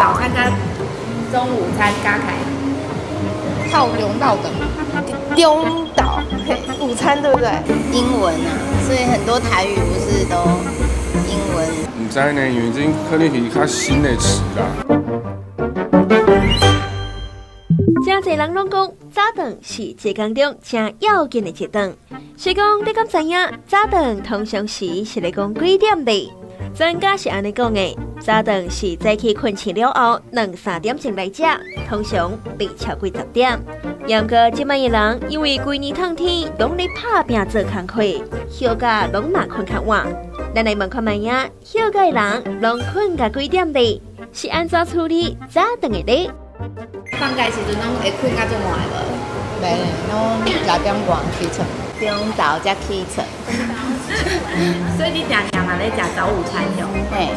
早餐佮中午餐加起來。透中晝頓，中晝，嘿，午餐對不對？英文啊，所以很多台語不是都英文。毋知呢，因為這可能是較新的詞啦。誠濟人攏講早頓是一工中誠要緊的一頓。是講你敢知影早頓通常時是咧講幾點咧？專家是按呢講的，早頓是早起睏醒了後兩三點鐘來食，通常袂超過10點。毋過這擺的人因為規年冬天攏咧拍拚做工課，歇甲攏嘛睏較晚。咱來問看覓仔，歇甲的人攏睏到幾點咧？是按怎處理早頓的咧？放假時陣攏會睏甲足晚無？袂，攏6點外起床。中晝才起床。所以你定定嘛咧食早午餐喲？嘿，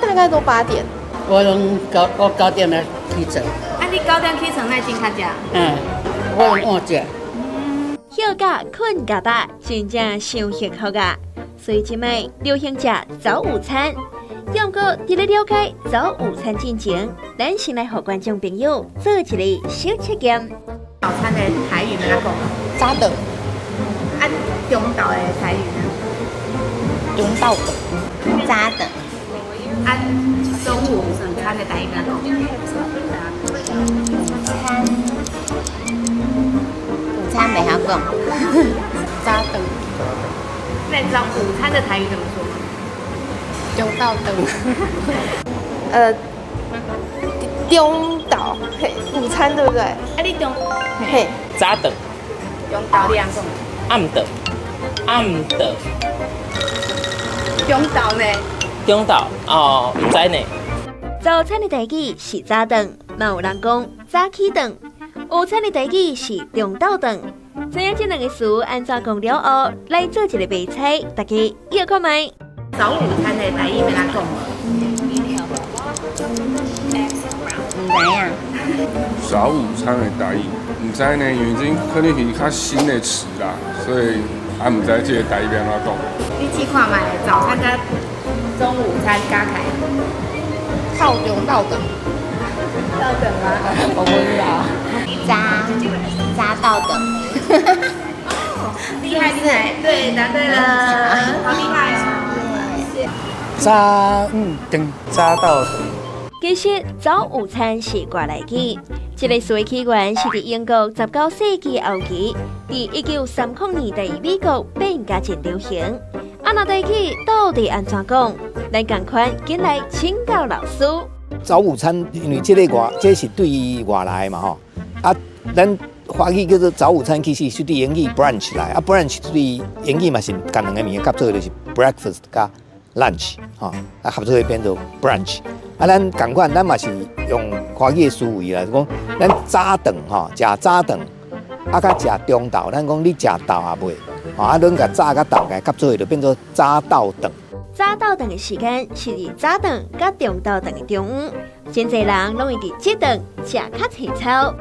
大概都8點。我9點才起床。啊，你9點起床，哪會真較食？嗯，我攏晚食。歇甲睏甲飽，真正傷幸福啊！所以這擺流行食早午餐。毋過佇咧了解早午餐進前，咱先來予觀眾朋友做一个小測驗。早餐的台語欲按怎講？早頓。啊，中晝的台語呢？中晝頓。早頓。啊，中午午餐的台語欲按怎講？餐。午餐袂曉講。早頓。那你知道午餐的台語怎麼說嗎？中晝頓。中晝，嘿，午餐對不對？啊，你中，嘿，早頓。中晝你按怎講？暗頓，暗頓。中晝呢？中晝哦，毋知呢。早餐的台語是早頓，嘛有人講早起頓。午餐的台語是中晝頓。知影這兩個詞按怎講了後，來做一个謎猜，大家臆看覓。早午餐的台語欲按怎講？毋知影。早午餐的台語，毋知呢，因為這可能是較新的詞啦，所以還毋知這个台語欲按怎講。你試看覓，早餐佮中午餐加起來。透中晝頓。晝頓嗎？我不知道。早早到頓。厲害厲害，對，答對了，好厲害哦！早頓，早晝頓。其實早午餐是外來語，這個詞的起源是佇英國19世紀後期，佇1930年代美國變甲真流行。啊，若台語到底按怎講？咱仝款緊來請教老師。早午餐，因為這个外，這是對外來嘛吼。啊，咱華語叫做早午餐，其實是對英語 brunch 來。啊，brunch 對英語嘛是共兩个物件合做，就是 breakfast 佮 lunch 吼，啊合做變做 brunch。啊，咱仝款，咱嘛是用華語的思維啦，講咱早頓吼，食早頓，啊佮食中晝，咱講你食晝啊未？吼，啊，攏共早佮晝共合做，就變做早晝頓。早晝頓的時間是佇早頓佮中晝頓的中午，真濟人攏會佇這頓食較濟草。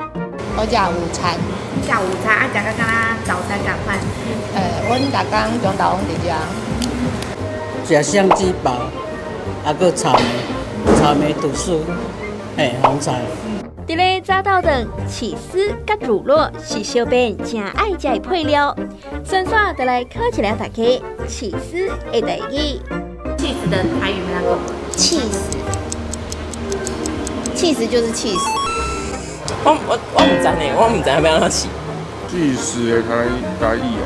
我食午餐。你食午餐啊？食甲敢若早餐仝款？阮逐工中晝攏佇遮。食雙子包，啊，閣草莓，草莓吐司，嘿，紅菜。佇咧早晝頓，起司佮乳酪是小編誠愛食的配料。順紲就來考一下大家，起司的台語。起司的台語欲按怎講？起司，起司就是起司。我毋知呢，我毋知影欲按怎試。起司的台語哦，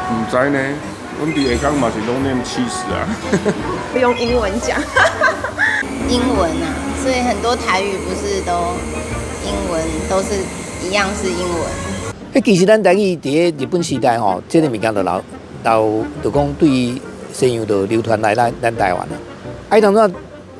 毋知呢。阮佇下港嘛是攏念起司啊。用英文講。英文啊，所以很多台語不是都英文，都是一樣是英文。欸，其實咱台語佇咧日本時代吼，這个物件就流流，就講對西洋就流傳來咱台灣啦。啊，彼當陣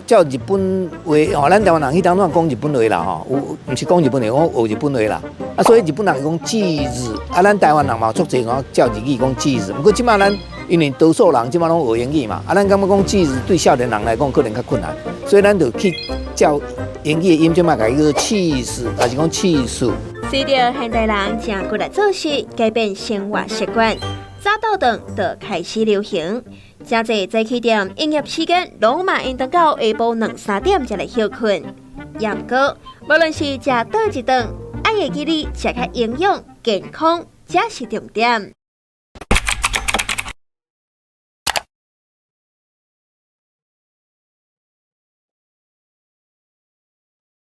照日本話吼，咱台灣人彼當陣講日本話啦吼，有毋是講日本話，講學日本話啦。啊，所以日本人講起司，啊，咱台灣人嘛足濟講照日語講起司。毋過這擺咱因為多數人這擺攏學英語嘛，啊，咱感覺講起司對少年人來講可能較困難，所以咱就去照英語的音，這擺共伊叫做起司，抑是講起司。隨著現代人誠骨力做事，改變生活習慣，早晝頓就開始流行。誠濟早起店營業時間攏嘛應當到下晡兩三點才來歇睏。也毋過，無論是食佗一頓，愛會記得食較營養、健康，才是重點。